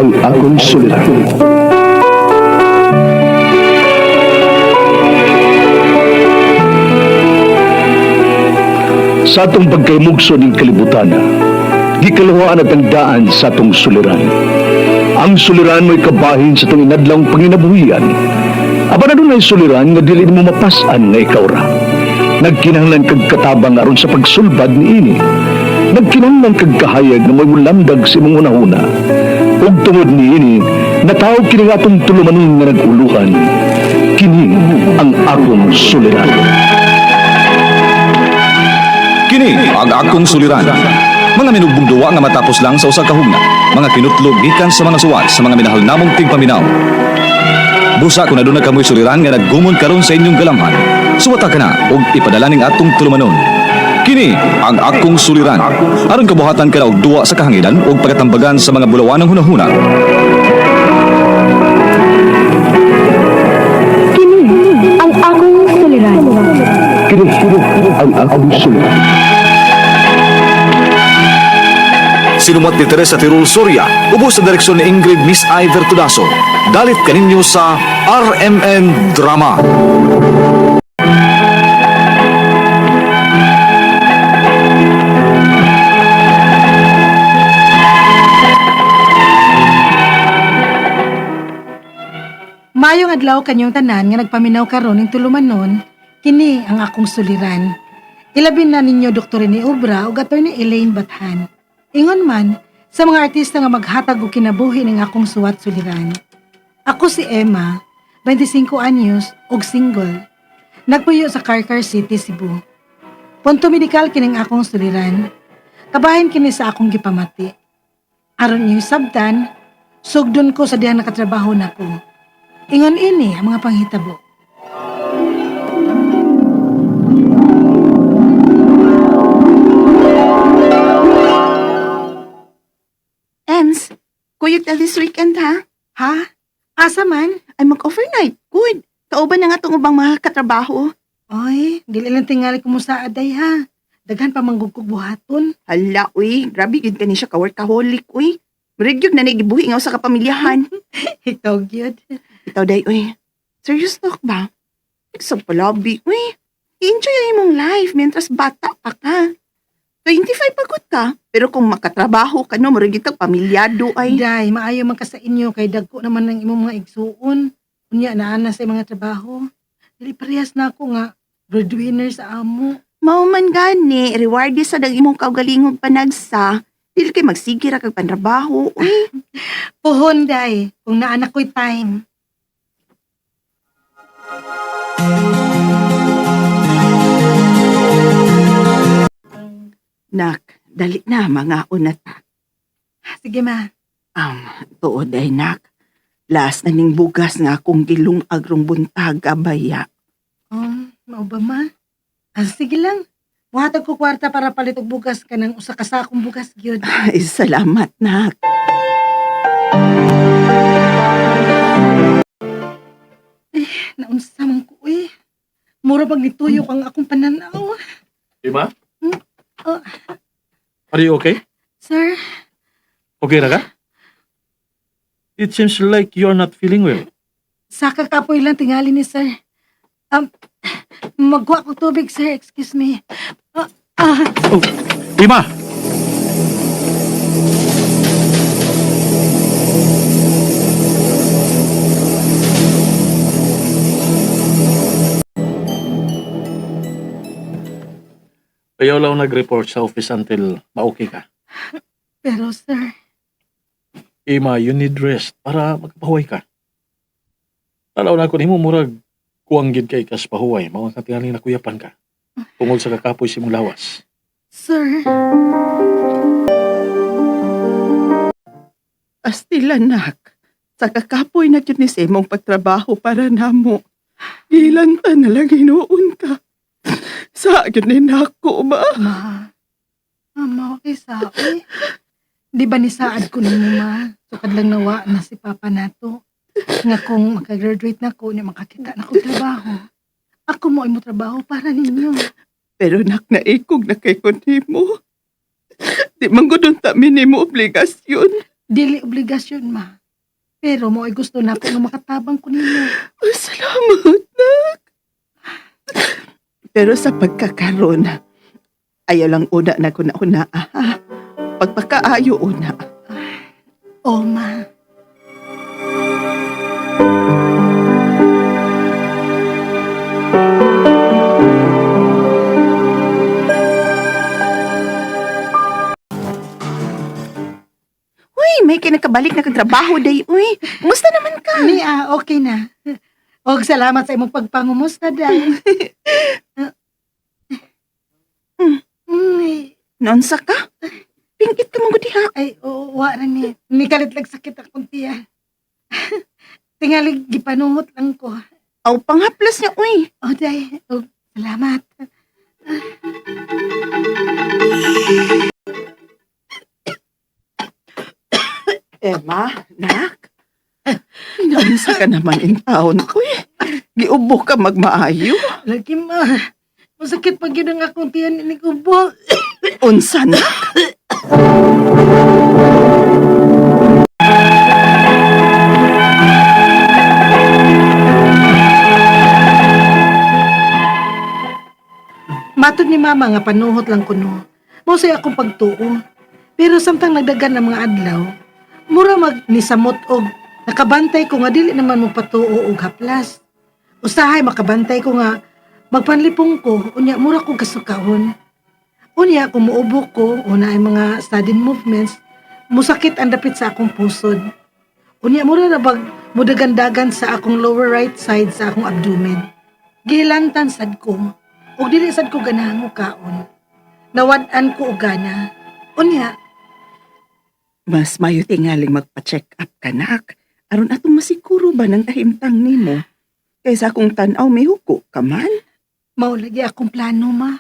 Ang akong suliran. Sa atong pagkaymugso ning kalibutan, gikaluhaan at ang daan sa atong suliran. Ang suliran mo'y kabahin sa itong inadlawng panginabuhian. Apan adunay suliran nga dili mo mapas-an nga ikaw ra. Nagkinahanglan kag katabang aron sa pagsulbad niini. Nagkinahanglan kag kahayag nga mo'y mulamdag sa imong hunahuna. Ug tungod niini, natawag kini nga atong tulumanon nga nag-uluhan. Kini ang akong suliran. Kini ang akong suliran. Mga minugbong duwa nga matapos lang sa usa ka hugna. Mga kinutlog gikan sa mga suwat sa mga minahal namong tigpaminaw. Busa kung aduna kamoy suliran nga naggumon karon sa inyong galamhan. Suwata ka na ug ipadala ning atong tulumanon. Kini ang akong suliran. Aron kabuhatan ka na og duwa sa kahanginan ug pagatambagan sa mga bulawanong hunahuna. Kini ang akong suliran. Kini ang akong suliran. Sinumat ni Teresa Tirul Soria, ubos sa direksyon ni Ingrid Miss Iver Tudaso. Dalit kaninyo sa RMN Drama. Mayong adlaw kanyong tanan nga nagpaminaw karon ning tulumanon, kini ang akong suliran. Ilabi na ninyo Dr. Rene Obra ug Attorney Elaine Bathan. Ingon man sa mga artista nga maghatag og kinabuhi ning akong suwat suliran. Ako si Emma, 25 anyos ug single. Nagpuyo sa Carcar City, Cebu. Punto medikal kining akong suliran. Kabahin kini sa akong gipamati. Aron inyong sabtan, sugdon ko sa dihang nakatrabaho nako. Ingon ini ang mga panghitabo. Ems, kuyog ta this weekend ha? Ha? Asa man? Ay mag-overnight. Good. Kauban na nga itong ubang mga katrabaho. Oy, dili lang tingali kumusta aday ha. Daghan pa manggugkog buhaton. Hala, uy. Grabe yun ka ni siya ka-workaholic, uy. Murag yun na nagibuhi nga sa kapamilyahan. Ikaw gyud. Ikaw, day, uy. Serious talk ba? Sa palabi, uy. I-enjoy ang imong life mientras bata pa ka. 25 pagod ka. Pero kung makatrabaho ka, no, murag yun kang pamilyado ay. Day, maayo man ka sa inyo kay dagko naman ang imong mga igsuon. Unya naa na sa imong mga trabaho. Dili parehas na ako nga breadwinner sa amo. Mao man gani, reward sa dang imong kaugalingong panagsa. Dili kay magsigir ra kag pantrabaho, uy. Puhon day, kung naa na ko'y time. Nak, dali na, mga una ta. Sige ma. Tuod ay nak. Last na ning bugas nga akong gilong agrong buntag abaya. Mao ba ma? Ah, sige lang. Muhatag ko kwarta para palit og bugas kanang usa ka sakong bugas gyud. Ay, salamat, nak. Naunsa man ko eh. Mura pag nituyok ang akong pananaw. Emma? Hmm? Oh. Are you okay? Sir, Okay ra ka? It seems like you're not feeling well. saka kapoy lang tingali ni sir. Um, magkuha ko tubig, sir. Excuse me. Ah, ah, Oh, Emma! Ayaw lang nag-report sa office until ma-okay ka. pero sir, Emma, you need rest para magpahuway ka. Tanaw na ako nimo murag kuwang gid kay kas pahuway, mao ang tingaling nakuyapan ka. Tungod sa kakapoy sa imong lawas. sir. Astila, nak. Sa kakapoy na gyud ni sa imong pagtrabaho para namo. Gilanta na lang hinuon ka. Sa gyud ni nako ba? Ma, mama, okay sa eh. Di ba nisaad ko nimo, ma? Sukad lang nawa na si Papa nato. Nga kung makagraduate na ko, niya makakita na ko trabaho. Ako mo ay mo trabaho para ninyo. Pero nak, naikog na kay ko nimo. Di man gud unta mi nimo obligasyon. Dili obligasyon, ma. Pero mo ay gusto nako nga makatabang ko ninyo. Oh, salamat, nak. Pero sa pagkakaroon, ayaw lang una na ko na una, ah. Pagpakaayo una. Oh, ma. Uy, may kinakabalik na kang trabaho day, uy. Kumusta naman ka? Ni ah, okay na. Og salamat sa imong pagpangumusta, day. Ay, Nonsa ka? Pingkit ka mong diha. ay, oo, wa na ni. Nikalit lang sakit akong tiya. Tingali, gipanuhot lang ko. Aw, panghaplas niya, uy. O, day. Og, salamat. Emma, nak. Naunsa ka naman in town, uy. Giubo ka magmaayo. Lagi, ma. Masakit pag yun ang akong tiyan ni ubo. Unsa na? Matod ni mama nga panuhot lang kuno. Mao say akong pagtuo. Pero samtang nagdagan ang mga adlaw, mura mag nisamot og nakabantay ko nga dili naman mo patuo og haplas. Usahay makabantay ko nga magpanlipong ko unya mura ko kasukahon. Unya kung muubo ko una ay mga sudden movements, musakit ang dapit sa akong pusod. Unya mura na bag mudagandagan sa akong lower right side sa akong abdomen. Gilantan sad ko ug dili sad ko ganahan mo kaon. Nawad-an ko og gana. Unya, Mas mayo tingaling magpa-check up ka, nak. Aron atong masiguro ba ng kahimtang nimo? Kaysa kung tan-aw may huko ka man. mao lagi akong plano, ma.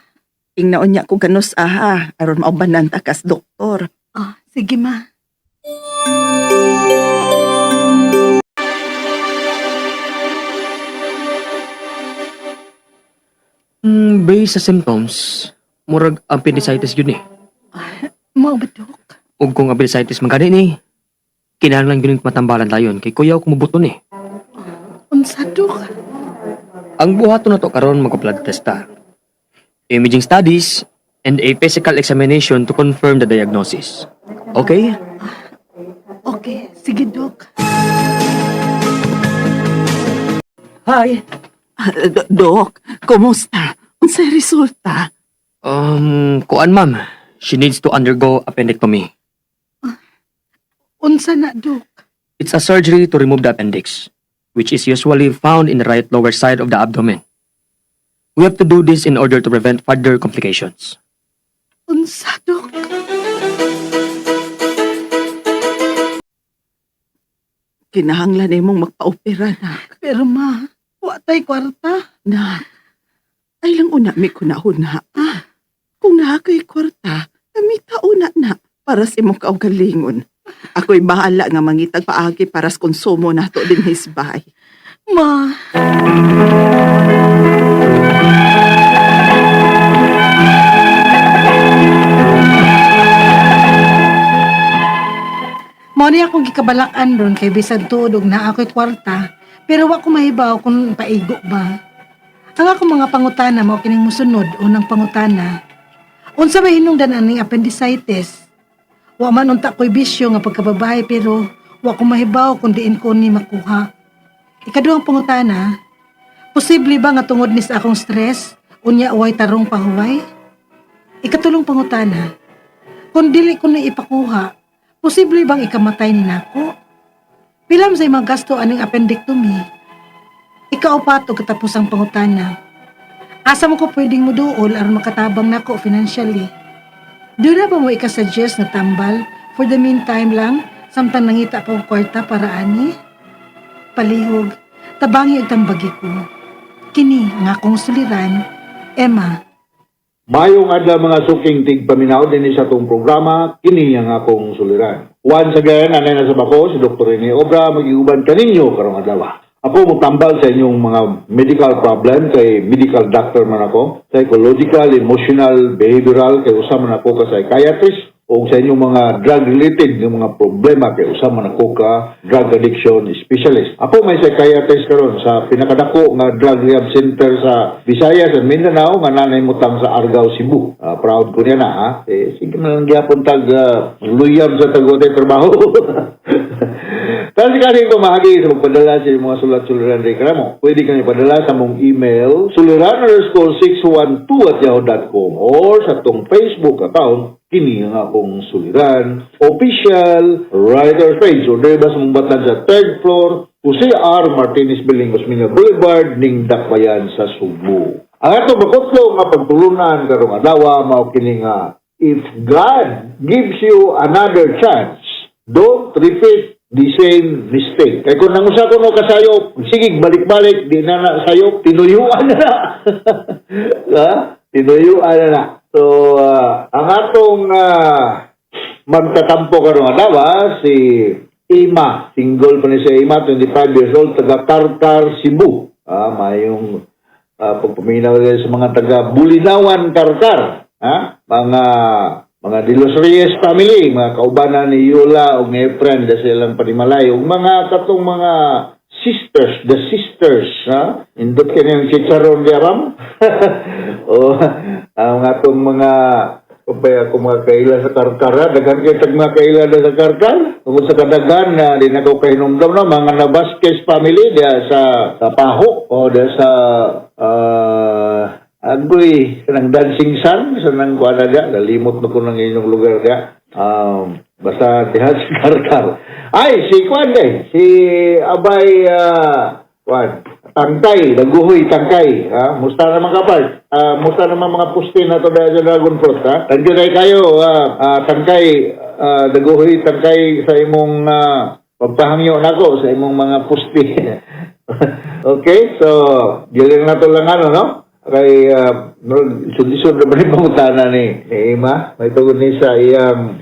Ingnaon niya ko ganos aha, aron maubanan ta kas doktor. Ah, sige ma. Based sa symptoms, murag appendicitis yun eh. Mao ba, Dok? Ug kung appendicitis man gani ni, kinahanglan gyud matambalan tayon kay kuyaw kumubuton eh. Unsa, Dok? Ang buhaton na to karon magpa-blood test ta. Imaging studies and a physical examination to confirm the diagnosis. Okay? Okay, sige, Dok. Hi. Ah, Dok, kumusta? Unsay resulta? Kuan ma'am, she needs to undergo appendectomy. Unsa na, Dok? It's a surgery to remove the appendix, which is usually found in the right lower side of the abdomen. We have to do this in order to prevent further complications. Unsa, Dok? Kinahanglan nimong magpa-opera, nak. Pero ma, wa tay kwarta. Nak, ay lang una mi kunahuna. Ah, kung naa kay kwarta, kamita una na para sa imong kaugalingon. Ako'y bahala nga mangitag paagi para sa konsumo nato din hisbay. Ma, Mao ni akong gikabalakan ron kay bisan tuod og naa ako'y kwarta, pero wa ko mahibaw kung paigo ba. Ang akong mga pangutana mao kining mosunod unang pangutana. Unsa may hinungdan aning appendicitis? Wa man unta ko'y bisyo nga pagkababae pero wa ko mahibaw kung diin ko ni makuha. Ikaduhang pangutana, posible ba nga tungod ni sa akong stress, unya way tarong pahuway? Ikatulong pangutana, kung dili ko na ipakuha, posible bang ikamatay ni nako? Pilam sa imong gasto aning appendectomy? Ikaupat o katapusang pangutana. Asa mo ko pwedeng muduol aron makatabang nako financially? Doon na ba mo ikasuggest na tambal for the meantime lang samtang nangita pa og kwarta para ani? Palihog, tabangi og tambagi ko. Kini ang akong suliran, Emma. Mayong adlaw mga suking tigpaminaw dinhi sa atong programa kini ang akong suliran. Once again, anay na sa bako si Dr. Rene Obra magiuban kaninyo karong adlaw. Ako motambal sa inyong mga medical problem kay medical doctor man ako, psychological, emotional, behavioral kay usa man ako ka psychiatrist. O sa inyong mga drug-related nga mga problema kay usa man ako ka drug addiction specialist. Ako may psychiatrist karon sa pinakadako nga drug rehab center sa Visayas and Mindanao nga nanay mutang sa Argao, Cebu. Proud ko niya na ha. Eh, sige man lang gyapon tag luyab sa tagotay trabaho. Tapos kasi pamahagi sa magpadala sa inyong mga sulat-suliran reklamo. Pwede kang ipadala sa mong email suliran_612@yahoo.com or sa tong Facebook account, kini ang akong suliran official writer page, o diri ba sa mong batlan sa third floor, Jose R. Martinez Building, Osmeña Boulevard, ning Dakbayan sa Sugbo. Ang ato makutlo nga pagtulunan karong adlaw mao kini nga if God gives you another chance, don't repeat the same mistake. Kay kung nangusa ko no kasayop, sige balik-balik, di na na sayop, tinuyuan na na. Ha? Tinuyuan na na. So, ang atong magtatampo karong adlaw si Ima, single pa ni si Ima, 25 years old, taga Carcar, Cebu. Mayong pagpaminaw rin sa mga taga Bulinawan, Carcar. Ha? Mga De Los Reyes family, mga kaubanan ni Yula o ni Efren, da silang panimalay, ug mga katong mga sisters, the sisters, ha? Indot kini ang chicharon diaram. O ang atong mga Kumpay ako mga kaila sa Carcar, ha? Daghan kay tag mga kaila na sa Carcar. Tungod sa kadaghan na di na ko kahinumdom na mga Navasquez family diya sa Paho o diya sa Agoy, kanang Dancing Sun, sa nang kuana diya, nalimot na ko ng inyong lugar diya. Basta diha sa Carcar. Ay, si Kwan eh, si Abay, Kwan, Tangkay, Daguhoy, Tangkay. Ha? Musta naman ka, Park? Musta naman mga puste na to dahil sa Dragon Fruit, ha? Thank you kayo, Tangkay, Daguhoy, Tangkay, sa imong pagpahangyo nako sa imong mga puste. Okay, so, giling na to lang ano, no? Kay, sud-sud na ba rin pangutana ni Ima? May tugod ni sa iyang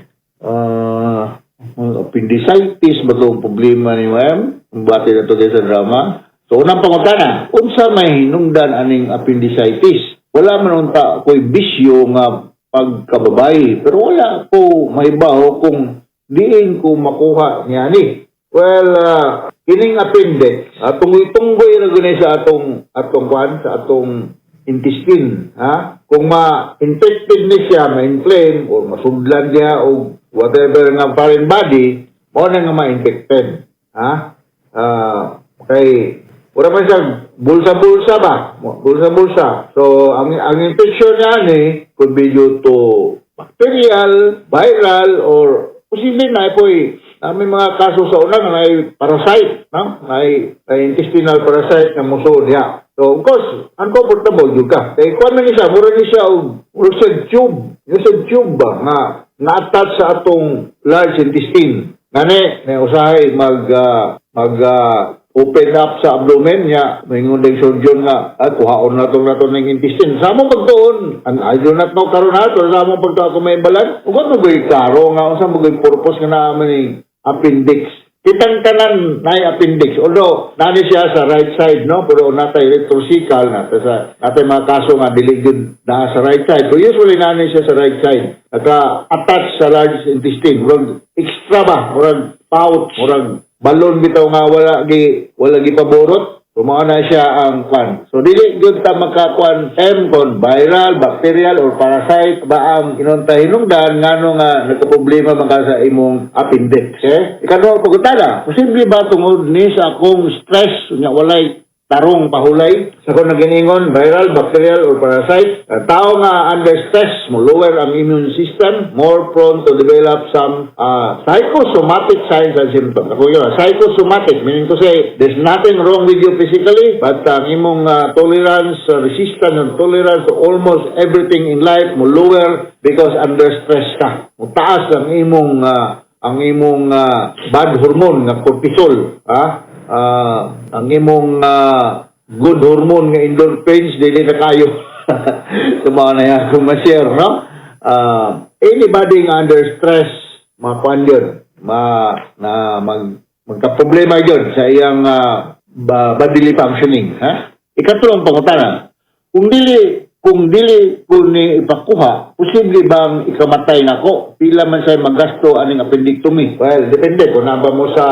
appendicitis ba itong problema ni ma'am? Ang bati na to sa drama. So, unang pangutana, unsa may hinungdan aning appendicitis? Wala man unta ko'y bisyo nga pagkababay, pero wala ko mahibaw kung diin ko makuha niya ni. Well, kining appendix, tunggoy-tunggoy ra guni sa atong kwan, sa atong intestine, ha? Kung ma-infected ni siya, ma-inflame or masudlan niya o whatever nga foreign body, mao na nga ma-infected, ha? Kay wala man siya bulsa-bulsa ba? Bulsa-bulsa. So, ang infection niya ni could be due to bacterial, viral, or posible na po na may mga kaso sa una nga naay parasite, no? Naay intestinal parasite nga musuod niya. So, of course, uncomfortable jud ka. Kay kuan man ni siya, mura ni siya og mura siya tube. Mura siya tube ba nga na-attach sa atong large intestine. Ngani, na usahay mag open up sa abdomen niya, maingon din surgeon nga, at kuhaon na itong nato ng intestine. Sa among pagtuon, and I do not know karon ha, pero sa among pagtuon kung may balan, ug ano ba'y klaro nga, unsa mo ba'y purpose nga naman ni appendix. Kitang tanan na appendix. Although, nani siya sa right side, no? Pero natay retrocecal, natay mga kaso nga, dili gyud naa sa right side. Pero usually, nani siya sa right side. Naka-attach sa large intestine. Murag extra ba? Murag pouch. Murag balon bitaw nga wala gi paborot. So, mao na siya ang kwan. So, dili gyud ta makakuan M kon viral, bacterial, or parasite ba ang inunta hinungdan ngano nga nagkaproblema man ka sa imong appendix. Eh? Ikaduha pagutana, posible ba tungod ni sa akong stress nya walay tarong pahulay? Sa kung naginingon, viral, bacterial, or parasite, ang tao nga under stress, mo lower ang immune system, more prone to develop some psychosomatic signs and symptoms. Ako yun, psychosomatic, meaning to say, there's nothing wrong with you physically, but ang imong tolerance, resistance and tolerance to almost everything in life mo lower because under stress ka. Mo taas ang imong bad hormone nga cortisol, ha? Ang imong good hormone nga endorphins dili na kayo. So mao na yan kung ma-share, no? Anybody nga under stress, makuan yun, ma na mag magka-problema yun sa iyang bodily functioning, ha? Ikatlong pangutana, kung dili Kung dili ko ni ipakuha, posible bang ikamatay nako? Pila man say magasto aning appendectomy? Well, depende kung naa ba mo sa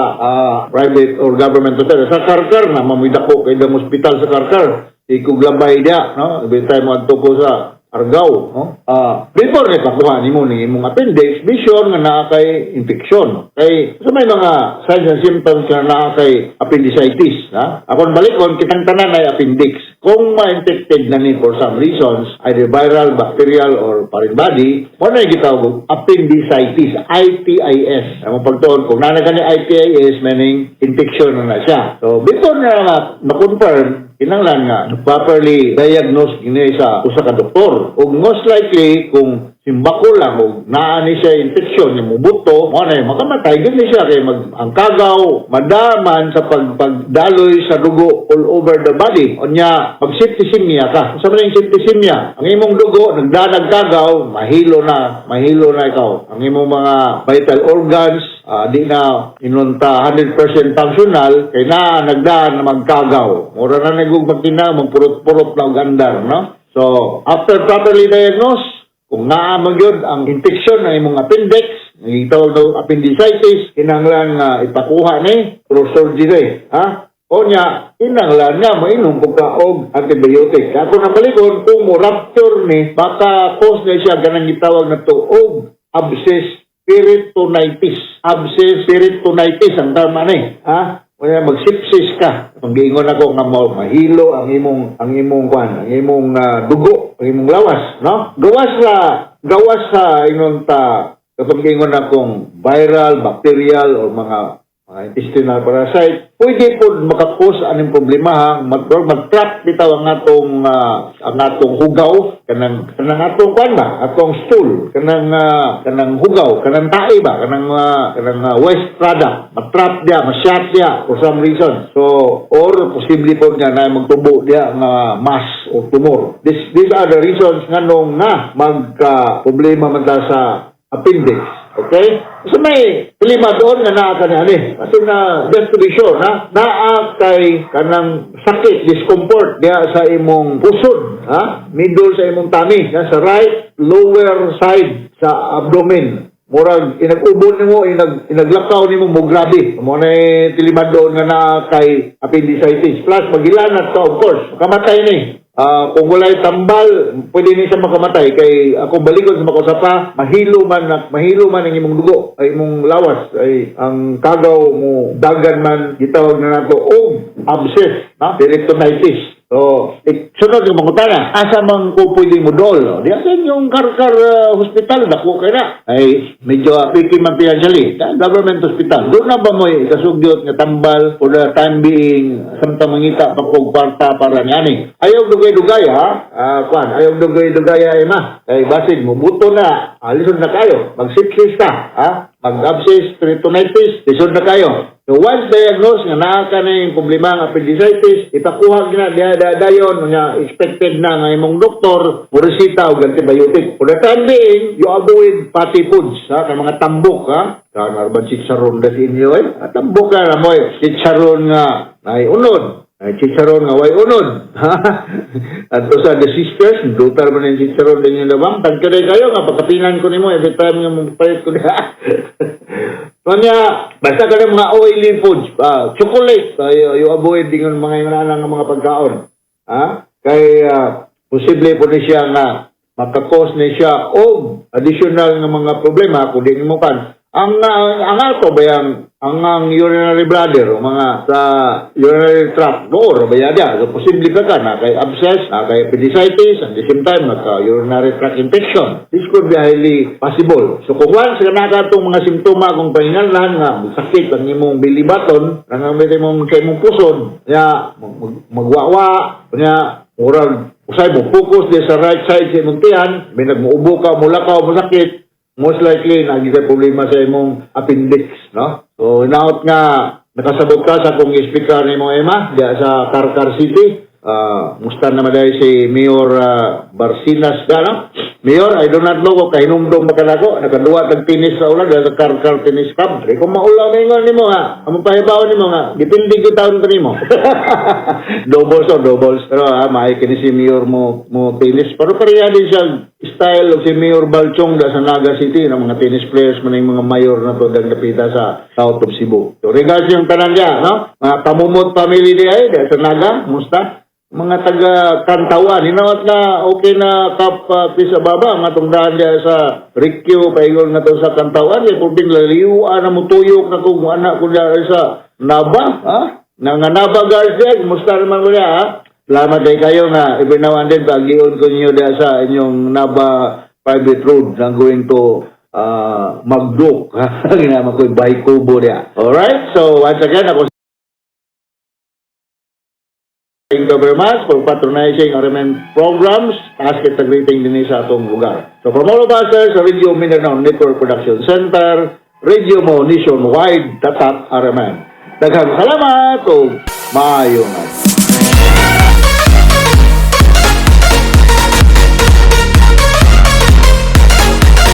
private or government hospital. Sa Carcar na mamoy dako kay dang hospital sa Carcar. Ikuglabay dia, no? Every time mo adto ko sa Argao, no? Before ni pakuha nimo ni imong appendix, be sure nga naa kay infection. Kay sa may mga signs and symptoms nga naa kay appendicitis, ha? Akon balikon, kitang tanan ay appendix. Kung ma-infected na ni for some reasons, either viral, bacterial, or foreign body, mo na yung gitawag og appendicitis, ITIS. Ang pagtuon, kung naa na ni ITIS, meaning infection na na siya. So, before na nga na-confirm, kinanglan nga properly diagnose kini sa usa ka doktor. Ug most likely kung simbako lang og naa ni siya infection ni mubuto, mo na makamatay gid ni siya kay mag ang kagaw madaman sa pagdaloy sa dugo all over the body. Unya mag septicemia ka. Sa man yung septicemia, ang imong dugo nagdanag kagaw, mahilo na ikaw. Ang imong mga vital organs di na inunta 100% functional kay na nagdaan na magkagaw. Mura na nagug magtina, magpurot-purot na og andar, no? So, after properly diagnosed, kung naa man gyud ang infection ng imong appendix, gitawag na appendicitis, kinahanglan nga ipakuha ni through surgery, ha? O nya, kinahanglan nga mainom po ka og antibiotic. Ako na balikon, kung mo rupture ni, baka cause na siya ganang gitawag na to og abscess peritonitis. Abscess peritonitis ang tama ni. Ha? Kaya mag-sepsis ka. Ang giingon ako nga mo mahilo ang imong kwan, ang imong dugo, ang imong lawas, no? Gawas sa ingon ta katong giingon akong viral, bacterial or mga intestinal parasite, pwede po maka-cause aning problema ha, mag-trap bitaw ang atong hugaw, kanang kanang atong kwan ba, atong stool, kanang hugaw, kanang tae ba, kanang waste product, matrap dia, ma-shot dia for some reason. So, or posible po nga na magtubo dia nga mass or tumor. These are the reasons nganong na magka problema man ta sa appendix. Okay? So may lima doon nga naa ka ni ani. Kasi na, just to be sure, na, naa kay kanang sakit, discomfort diha sa imong pusod, ha? Middle sa imong tummy, ha? Sa right lower side sa abdomen. Murag inag-ubon nimo, inaglakaw nimo mo grabe. Mo na tilimad doon nga naa kay appendicitis. Plus magilanat ka, of course, makamatay ni. Kung walay tambal, pwede ni siya makamatay kay ako balikon sa makusapa, mahilo man ang imong dugo, ay imong lawas, ay ang kagaw mo dagan man gitawag na nato og abscess, na peritonitis. So, sunod yung mangutana, asa man ko pwede mo dol? Di asa yung Carcar hospital, dako kay na. Ay, medyo picky man financially. Government hospital. Doon na ba mo ikasugyot nga tambal for the time being, samtang mangita pa kog kwarta para niani? Ayaw dugay-dugay ha. Kwan, ayaw dugay-dugay ay ma. Kay basin mo buto na, lisod na kayo. Mag-sepsis ka, ha? Mag-abscess, peritonitis, lisod na kayo. So once diagnosed nga naa ka na yung problema ng appendicitis, ipakuha na diha dayon nga expected na nga imong doktor mo resita og antibiotic. For the time being, you avoid fatty foods, ha, kay mga tambok ha. Kanarban chicharon da inyo eh. Ah, tambok ka na mo eh. Chicharon nga ay unod. Ay chicharon nga way unod. At sa the sisters, dutar man yung chicharon din yung labang. Tagkaday kayo nga pagkapinan ko nimo every time nga mo palit ko diha. Kanya, basta ka ng mga oily foods, chocolate, you avoid din yung mga yung nga mga pagkaon. Ha? Kay posible po ni siya nga maka-cause ni siya og additional nga mga problema kung di mo kan. Ang ato ba yang ang urinary bladder o mga sa urinary tract door ba yan. So posible ka ka na kay abscess, na kay appendicitis, and the same time nagka urinary tract infection. This could be highly possible. So kung once ka nakatong mga simptoma kung panginahanglan nga sakit ang imong belly button, ang imong sa imong pusod, nya magwawa, nya murag usay mo focus di sa right side sa imong tiyan, may nagmuubo ka, mulakaw, masakit, most likely nagi kay problema sa imong appendix, no? So hinaot nga nakasabot ka sa akong speaker nimo, Emma, diya sa Carcar City. Musta naman dahil si Mayor Barsinas gana. Mayor, I do not know kung kahinumdom ba kanako, nakaduwa tag tennis sa ulan sa Karkar Tennis Club. Di ko maulaw na ingon nimo nga, among pahibaw nimo nga, depende gyud taon kanimo. Doubles o doubles. Pero ha, maay kini si Mayor mo mo tennis. Pero pareha din siya style of si Mayor Balchong da sa Naga City ng mga tennis players man yung mga mayor na to dag napita sa South of Cebu. So regards yung tanan niya, no? Mga kamumot family di ay da sa Naga, musta? Mga taga Kantawan, hinawat na okay na kap Chris Ababa, mga tungdahan diya sa Rikyo, paigon na to sa Kantawan, kaya pulbing laliyuan na mutuyok na kung anak ko diya sa Naba, ha? Na nga Naba guys diya, kumusta naman ko diya, ha? Salamat kay kayo nga every now and then bagion ko ninyo diya sa inyong Naba private road na going to Magdok. Ginama ko yung Baykubo diya. Alright? So once again, ako. Thank you very much for patronizing our RMN programs. Taas kita greeting din sa atong lugar. So from all of us here sa Radio Mindanao Network Production Center, Radio Mo Nationwide, Tatak RMN. Daghang salamat o maayong adlaw.